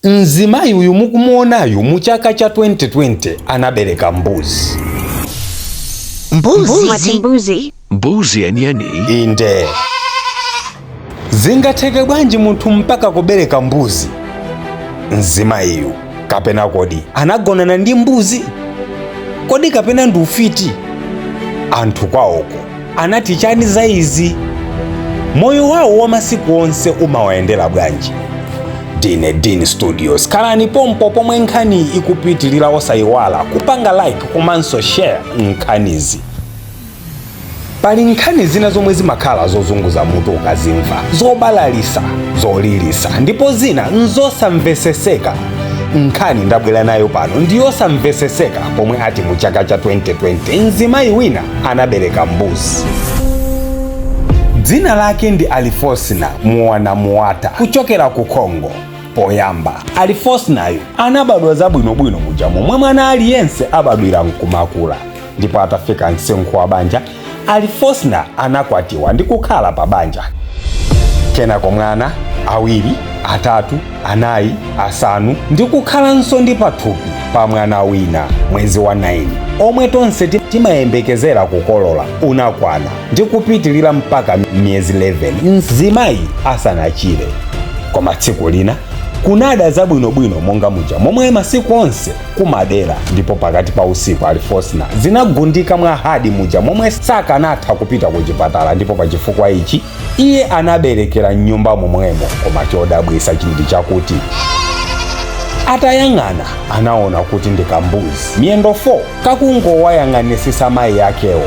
Mzimayi uyu mukumuonayu mu chaka cha 2020 anabereka mbuzi. Mbuzi? Mbuzi. Mbuzi yeniyeni. Inde, zingatheke bwanji munthu mpaka kubereka mbuzi? Mzimayiyu kapena kodi anagonana ndi mbuzi? Kodi kapena ndi ufiti? Anthu kwawoko anati chani za izi? Moyo wawo wa masiku onse umawayendera bwanji? Ndine Dean Studios. Khalani pompo pomwe nkhani ikupitilira. Osayiwala kupanga like komanso share nkhanizi. Pali nkhani zina zomwe zimakhala zozunguza mutu ukazimva, zobalalisa, zolilisa, ndipo zina nzosamveseseka. Nkhani ndabwera nayo pano ndiyosamveseseka, pomwe ati mu chaka cha 2020 mzimayi wina anabereka mbuzi. Dzina lake ndi Alifosina Muwanamuwata, kuchokera ku Congo. Poyamba Alifosinayo anabadwa zabwinobwino muja momwe mwana aliyense abadwira nkumakula, ndipo atafika msinkhu wa banja, Alifosina anakwatiwa ndi kukhala pa banja. Kenako mwana, awiri, atatu, anayi, asanu, ndi kukhalanso ndi pathupi pa mwana wina. Mwezi wa 9 omwe tonse timayembekezera kukolola unakwana ndi kupitilira mpaka miyezi 11 mzimayi asanachire. Koma tsiku lina kunada zabwinobwino monga muja momwe masiku onse kumadera, ndipo pakati pa usiku Alifosina zinagundika mwa hard muja momwe sakanatha kupita ku chipatala, ndipo pa chifukwa ichi iye anaberekera mnyumba momwemo. Koma chodabwisa chindi chakuti atayang'ana anaona kuti ndi kambuzi miyendo 4 kakungowayang'anisisa mayi akewo.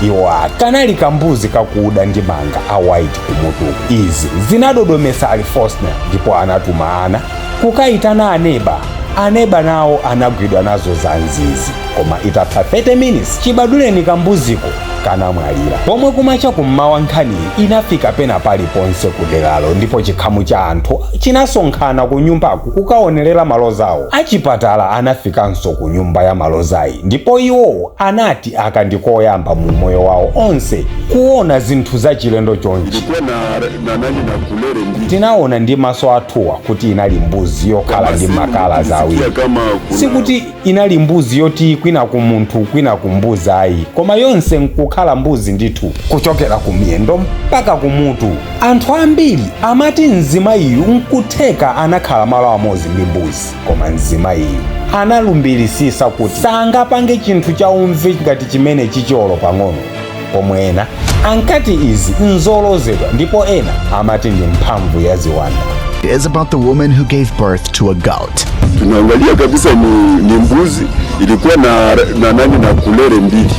Iwo ati kanali kambuzi kakuda ndi manga a white kumutuku. Izi zinadodomesa Alifosna, ndipo anatuma ana kukayitana aneba. Aneba nawo anagwidwa nazo za nzizi, koma itatha 30 minutes chibaduleni kambuziko kanamwalira. Pomwe kumacha kummawa, nkhaniyi inafika pena paliponse kuderalo, ndipo chikhamu cha anthu chinasonkhana ku nyumbaku kukaonerera malozawo. Achipatala anafikanso ku nyumba ya malozayi, ndipo iwowo anati aka ndikoyamba mu moyo wawo onse kuona zinthu zachilendo chonchi. Ilikuwa na nani na couleur mbili. Tinaona ndi maso athuwa kuti inali mbuzi yokhala ndi makala zawiri. Kama kuna Sikuti inali mbuzi yoti kwina ku munthu, kwina ku mbuzi ayi, koma yonse nkukhala mbuzi ndithu, kuchokera ku miyendo mpaka kumutu. Anthu ambiri amati mzimayiyu nkutheka anakhala malo amodzi ndi mbuzi, koma mzimayiyu analumbirisisa kuti sangapange chinthu chaumve ngati chimene chicholo pang'ono, pomwe ena ankati izi nzolozedwa, ndipo ena amati ndi mphamvu ya ziwanda. Is about the woman who gave birth to a goat. Tunaangalia kabisa ni mbuzi ilikuwa na nani na couleur mbili.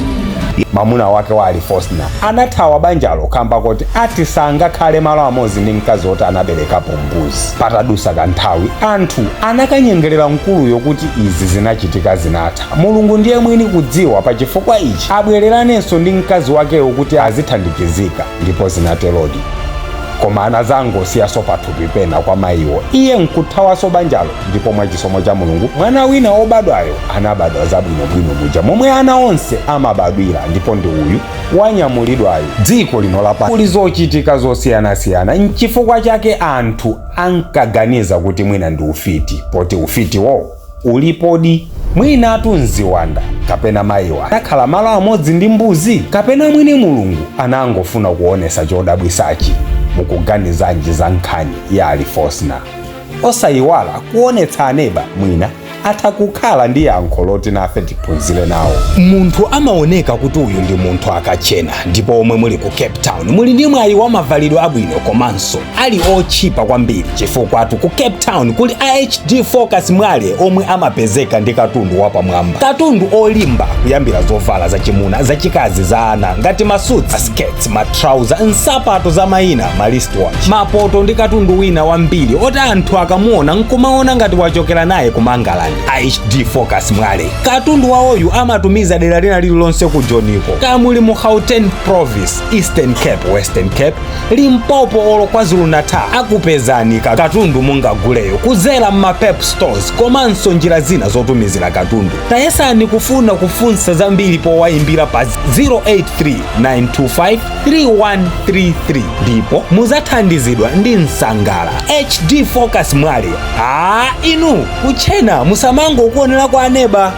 Mwamuna wake wa Alifosna anathawa banjalo kamba kuti ati sangakhale malo amodzi ndi mkazi oti anaberekapo mbuzi. Patadusa kanthawi, anthu anakanyengerera mkuluyo kuti izi zinachitika zinatha, Mulungu ndiye mwini kudziwa, pa chifukwa ichi abwereranenso ndi mkazi wakeyo kuti azithandikizika, ndipo zinaterodi. Koma anazangosiyaso pathupi pena kwa mayiwo, iye nkuthawaso banjalo, ndipo mwachisomo cha Mulungu mwana wina obadwayo anabadwa zabwinobwino muja momwe ana onse amabadwira, ndipo ndi uyu wanyamulidwayo. Dziko lino lapansi kuli zochitika zosiyanasiyana, nchifukwa chake anthu ankaganiza kuti mwina ndi ufiti, poti ufitiwo ulipodi. Mwinatu mziwanda, kapena mayiwa anakhala malo amodzi ndi mbuzi, kapena mwini Mulungu anangofuna kuonesa chodabwisachi. Mukuganizanji za nkhani ya Alifosna? Osayiwala kuonetsa aneba, mwina atha kukhala ndi yankho loti nafe tiphunzire nawo. Munthu amaoneka kuti uyu ndi munthu akachena, ndipo omwe muli ku Cape Town muli ndi mwayi wa mavalidwe abwino komanso ali otchipa kwambiri, chifukwa ku Cape Town kuli ahd Focus Mwale omwe amapezeka ndi katundu wapamwamba, katundu olimba, kuyambira zovala zachimuna, zachikazi, za ana, ngati masuits, skirts, matrauza, nsapato za mayina, ma wristwatch, mapoto ndi katundu wina wambiri oti anthu akamuona nkumaona ngati wachokera naye kumangalande. Akupezani a HD Focus Mwale. Katundu wawoyu amatumiza dera lina lililonse ku Joniko, kamuli mu Gauteng Province, Eastern Cape, Western Cape, Limpopo olo KwaZulu Natal. Akupezani katundu mungaguleyo kuzera mma Pep stores komanso njira zina zotumizira katundu. Tayesani kufuna kufunsa zambiri powayimbira pa 083 925 3133 ndipo muzathandizidwa ndi msangala. HD Focus Mwale, aa inu kuchena musamangokuonera kwa aneba.